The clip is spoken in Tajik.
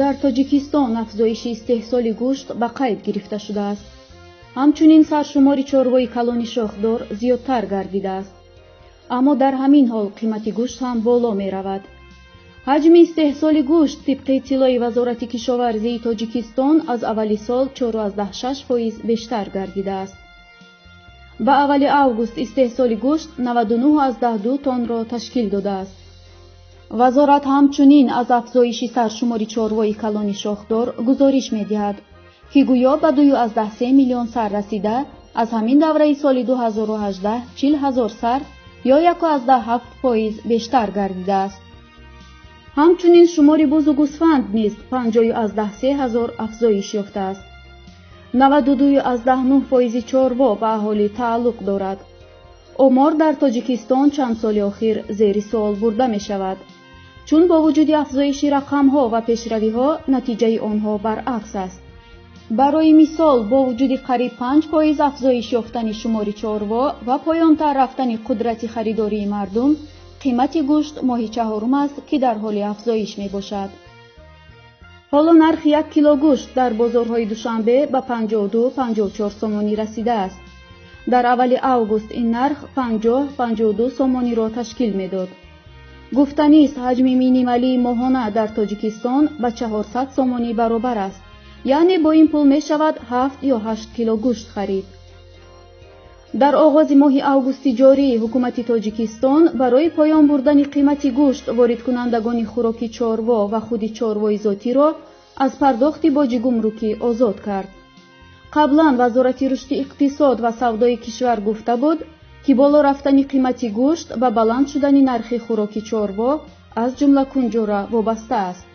Дар Тоҷикистон афзоиши истеҳсоли гӯшт ба қайд гирифта шудааст. Ҳамчунин саршумори чорвои калони шохдор зиёдтар гардидааст. Аммо дар ҳамин ҳол қимати гӯшт ҳам боло меравад. Ҳаҷми истеҳсоли гӯшт тибқи иттилои Вазорати кишоварзии Тоҷикистон аз аввали сол 4,6% бештар гардидааст. Ба аввали август истеҳсоли гӯшт 99,2 тоннро ташкил додааст. Вазорат ҳамчунин аз афзоиши саршумори чорвои калони шохдор гузориш медиҳад, ки гӯё ба 2,3 миллион сар расида, аз ҳамин давраи соли 2018 40 ҳазор сар ё 1,7% бештар гардидааст. Ҳамчунин шумори бузу гӯсфанд низ 50,3 ҳазор афзоиш ёфтааст. 92,9% чорво ба аҳолӣ тааллуқ дорад. Омор дар Тоҷикистон чанд соли охир зери суол бурда мешавад, чун бо вуҷуди афзоиши рақамҳо ва пешравиҳо натиҷаи онҳо баръакс аст. Барои мисол, бо вуҷуди қариб 5% афзоиш ёфтани шумори чорво ва поёнтар рафтани қудрати харидории мардум, қимати гӯшт моҳи чаҳорум аст, ки дар ҳоли афзоиш мебошад. Ҳоло нархи 1 кило гӯшт дар бозорҳои Душанбе ба 52-54 сомонӣ расидааст. Дар аввали август ин нарх 50-52 сомониро ташкил медод. Гуфтанист, ҳаҷми минималии моҳона дар Тоҷикистон ба 400 сомонӣ баробар аст. Яъне бо ин пул мешавад 7 ё 8 кило гӯшт харид. Дар оғози моҳи августи ҷорӣ ҳукумати Тоҷикистон барои поён бурдани қимати гӯшт воридкунандагони хӯроки чорво ва худи чорвои зотиро аз пардохти боҷи гумрукӣ озод кард. Қаблан Вазорати рушди иқтисод ва савдои кишвар гуфта буд, ки боло рафтани қимати гӯшт ба баланд шудани нархи хӯроки чорво, аз ҷумла кунҷора, вобаста аст.